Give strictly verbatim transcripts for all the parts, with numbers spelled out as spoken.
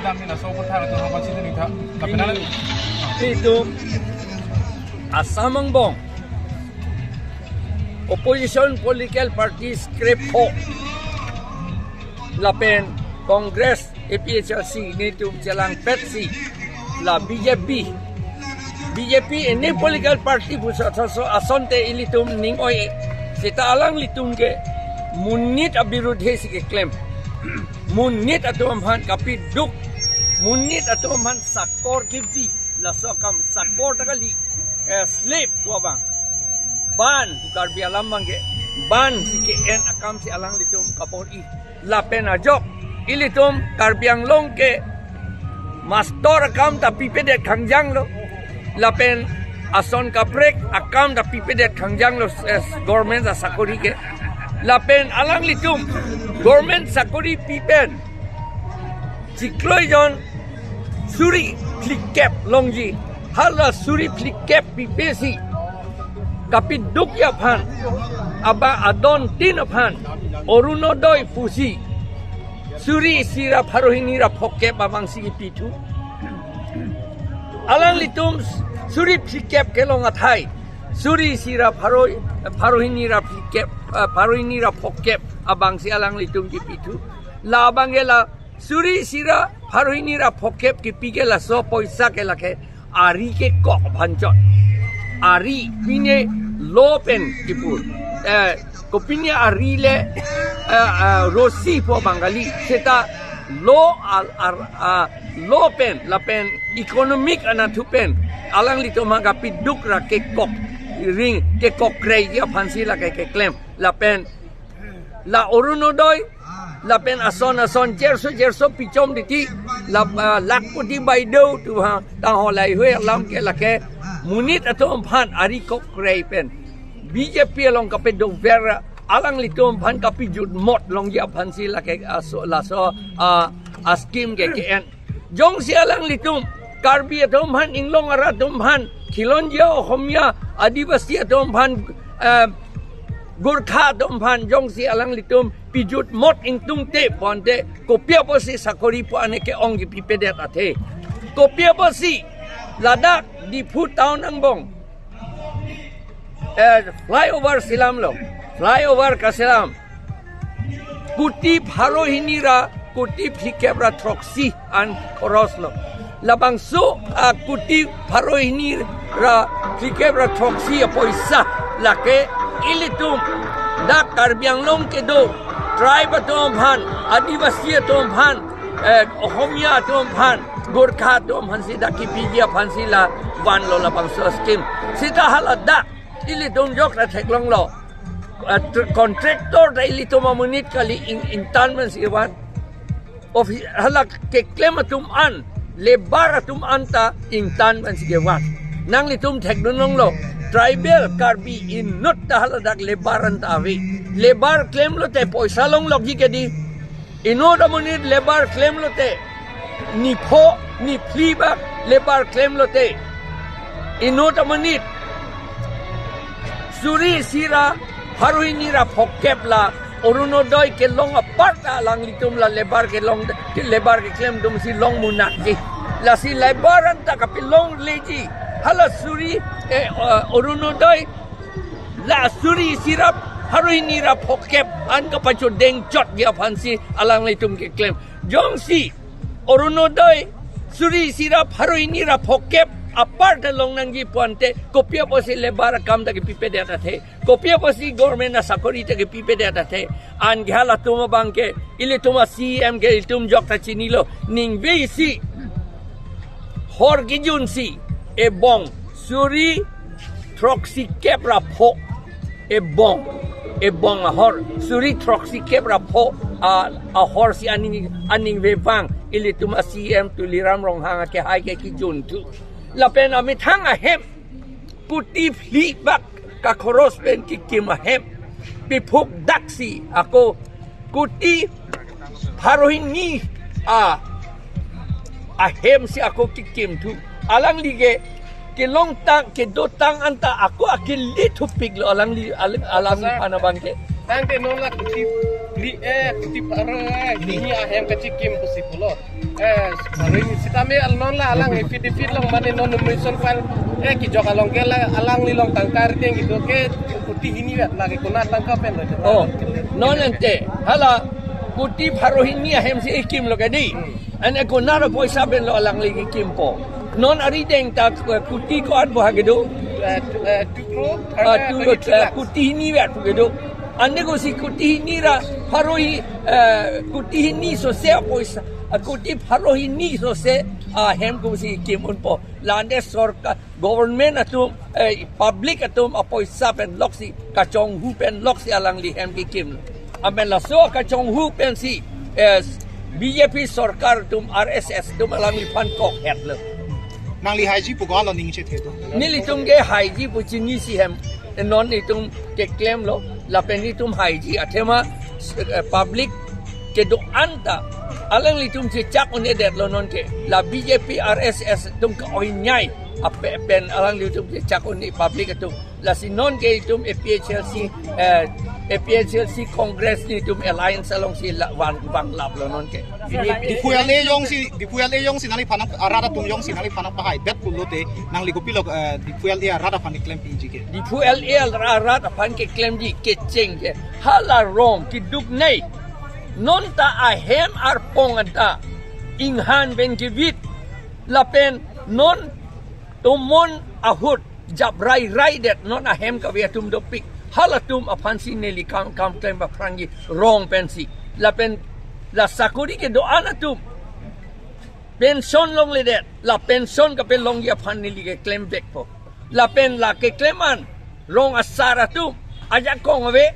Kami laso aphuthak atum aphan si ningtha. Tapi nang Ilitum Assam angbong opposition political parties krepho lapen Congress, A P H L C nelitum chelangpetsi la B J P, B J P any political party pusi ason te ilitum ning oi-e. Seta alanglitum ke monit abirudhe si keklem, monit atum aphan kapiduk, monit atum aphan sakor kepi, laso akam sakor ta kali, eh, slave pu abang. Ban pu Karbi alam abangke, ban si ke-en akam si alanglitum kabor-i. Lapen ajok ilitum Karbi Anglong ke mastor akam ta pipedet khangjang lo. Lapen ason kaprek akam ta pipedet khangjang lo, eh, government asakori ke. Lapen alanglitum government sakori pipen chiklo jon suri phlikep longji, hala suri phlikep pipesi kapidukji aphan, aba adontin aphan Orunodoi pusi suri isi ra pharo hini ra phokep abang si kipithu. Alanglitum suri phlikep kelong athai suri isi ra pharo, pharo hini ra phlikep, eh, pharo hini ra phokep abang si alanglitum kipithu. La abangke la suri isi ra pharo hini ra phokep kipi ke laso poisa ke lake ari kekok aphan chot. Ari pine lo pen kipu. Eh, kopine ari le, eh, eh, rosi pu abang kali. Seta lo al ar, ah, lo pen lapen economic anatthu pen alanglitum aphan kapiduk ra kekok ring kekok kreiji aphan si lake keklem. Lapen la Orunodoi, lapen ason ason cherso cherso pichom titi, la, ah, lakhpati baideo tu ha, tang ho lahei hui alam ke lake monit atum aphan ari kok krei pen B J P along kapedover alanglitum aphan kapijutmot longji aphan si lake aso laso, ah, a scheme ke ke-en. Jongsi alanglitum Karbi atum aphan, Inglong arat atum aphan, Khilonjia Ohomia, Adivasi atum aphan, eh, Gorkha atum aphan jongsi alanglitum pijutmot ingtungte pu ante kopi apotsi sakori pu ane ke-ong kipipedet athe. Kopi apotsi ladak Diphu town angbong, eh, flyover selamlo, flyover kaselam. Kuti pharo hini ra kuti phlikep ra throksi an khoros lo. Labangso, ah, kuti pharo hini ra phlikep ra throksi apoisa lake ilitum dak Karbi Anglong kedo tribe atum aphan, Adivasi atum aphan, eh, Ohomia atum aphan, Gorkha atum aphan si dak kipiji aphan si la vanlo labangso scheme. Seta hala dak ilitum jok ra theklonglo. Eh, tr-, contractor ta ilitum amonit kali, ing-, ingtan pen si van. Office hala keklem atum an, labour atum an ta ingtan pen si van. Nanglitum thekdun longlo. Tribal Karbi inut ta hala dak labour an ta ave. Labour klemlote poisa longlokji ke di. Inut amonit labour klemlote nipho niphli bak labour klemlote inut amonit suri isi ra pharo hini ra phokep la Orunodoi kelong apar ta alanglitum la labour kelong, labour keklem atum si long munakji. Lasi labour an ta kapilongleji. Hala suri, eh, eh, Orunodoi la suri isi ra pharo hini ra phokep an kapachodeng chotji aphan si alanglitum keklem. Jongsi Orunodoi suri isi ra pharo hini ra phokep apar ta longnangji pu ante kopi apotsi labour akam ta kipipedet athe, kopi apotsi government asakori ta kipipedet athe. Anke halatum abangke ilitum a-C E M ke ilitum jok ta chinilo, ningve isi hor kijunsi ebong suri throksikep ra pho, ebong, ebong ahor suri throksikep ra pho a, ahor si aning, aningve vang ilitum a-C E M Tuliram Ronghang akehai ke kijunthu. Lapen amethang ahem kuti phli bak kakhoros pen kikim ahem piphuk daksi ako kuti pharo hini a, ahem si ako kikimthu. Alangli ke kelongtang kedotang anta ako akele thupiklo alangli, alang, alangli aphan abangke. Tangte non la kuti phli, eh, kuti pharo, eh, hini ahem kachikim pusi pulo. Eh, hari sitame along la alang affidavit along mane non nomination file, eh, kejok along ke la alangli along tangka ardeng kedo ke kuti hini vet lagi kona tangka pen lo. Oh, non ante hala kuti pharo hini ahem si kekimlo kedi. Hmm. Ane konat apoisa pen lo alangli kekimpo. Non arideng ta, eh, kuti ko-an bo ha kedo? Eh, tu-, eh, two crore, Ah, eh, tu, twenty-three eh, lakhs. Kuti hini vet kedo. Ane kosi kuti hini ra pharo hi, eh, kuti hini sose apoisa, ah, kuti pharo hini sose ahem kosi kim unpo. La ante sorkar, government atum, eh, public atum apoisa pen loksi, kachonghu pen loksi alangli hem kekimlo. Amen laso kachonghu pensi, eh, B J P sorkar atum, R S S atum alangliphan kok hetlo. Nangli haiji pu ko-an lo ning chethe do? Nelitum ke haiji pu chinisi hem. Non itum keklemlo, lapen itum haiji athema, eh, public kedo-an ta alanglitum chechak un-edetlo non ke. La B J P R S S atum ke-oinyai ape pen alanglitum chechak un-e public atum. Lasi non ke itum A P H L C, eh, A P H L C Congress nelitum alliance alongsi la van, vanglaplo non ke. Ini Diphu L A jongsi, Diphu L A jongsi nangliphan arat atum jongsi nangliphan pahaidet pulote nangli kopilo, eh, Diphu L A arat aphan keklem piji ke? Diphu L A arat aphan keklemji kecheng ke. Hala rong keduk nei. Non ta ahem arpong anta inghan pen kevit. Lapen non tomon ahut jap rai rai det non ahem kave atum dopik. Halatum aphansi neli kam, kam klem aphrangji rong pensi. Lapen la sakori kedo-an atum pension longledet, la pension kapelongji aphan neli keklem vekpo. Lapen la keklem an rong asar atum ajakong ave.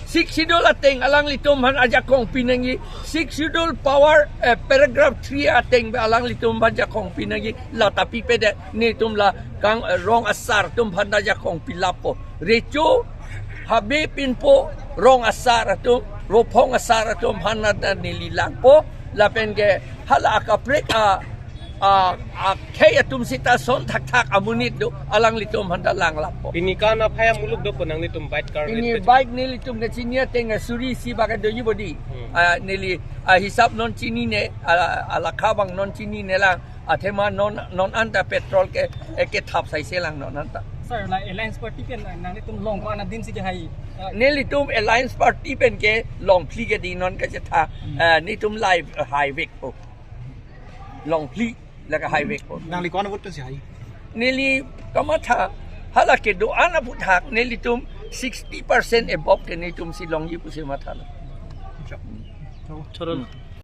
Sixth Schedule ateng alanglitum aphan ajakong pinangji. Sixth Schedule power, eh, paragraph three ateng alanglitum aphan ajakong pinangji. La ta pipedet, netum la kang, eh, rong asar atum aphan ajakong pilappo. Recho habe pinpo, rong asar atum, rophong asar atum aphan ta neli langpo. Lapen ke hala akaprek a, a, akhei atum sita son thakthak amonit do, alanglitum aphan ta langlappo. Pini ko-an aphai amuluk dopo nanglitum bike kar Pini rit bike nelitum kachini ateng suri isi bak doji bodi. Hmm. Ah, neli, ah, hisap non chinine, ah, alakha abang non chinine lang. Athema non, non anta petrol ke, eh, kethap saise lang non anta. Sir, la Alliance Party pen nanglitum along ko-an adin si kehai? Ah, nelitum Alliance Party pen ke longphli ke di non kachetha, Hmm. eh, netum live, eh, haivekpo. Longphli la kahai vekpo. Nangli ko-an vote pensi hai? Neli kamatha, hala kedo-an aphuthak nelitum sixty percent above ke netumsi longji pusi mathalo. Sure. Sure. Hmm.